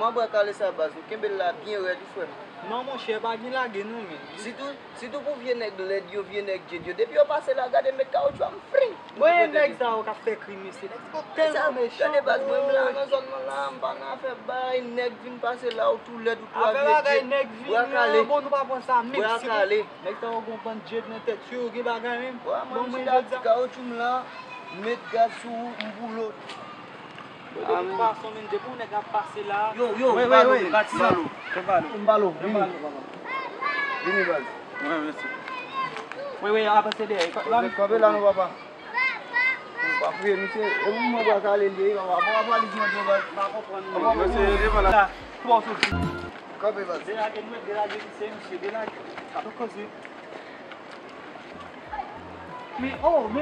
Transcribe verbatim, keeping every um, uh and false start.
Bwa kale sa baz, nou kenbe l la byen rèd wi frè m. Non monchè, pa gen lage non men. Sitou, sitou pou vye nèg lèd yo, vye nèg djed yo. Depi yo pase la, gade met kawotchou a m fri. Mwen nèg sa yo k ap fè krim isi. Nèg sa yo tèlman mechan. Gade baz mwen m la nan zòn mwen la, m pa nan afè bay nèg vin pase la ou tou lèd ou tou vye djed. Afè bagay nèg vini an, bon nou pa pran sa menm si. Bwa kale. Nèg sa yo gon bann djed nan tèt yo, yo gen bagay menm. Bon mwen jodi a. Kawotchou m la, met gaz sou ou, m boule w. Bon, de tout fason menm depi yon nèg ap pase la. Yo, yo, m pale w, m pale w. M pale w, vini. Vini baz. Wi, wi, avanse dèyè. Kanpe la non papa. Pa priye misye, e pou mwen bwa kale l ye wi papa. Papa valiz mwen byen baz. Pa konprann non. Misye devan la. Pou w soti. Kanpe baz. Delage nou, delage misye, misye, delage. Sa pa koze. Men, oh,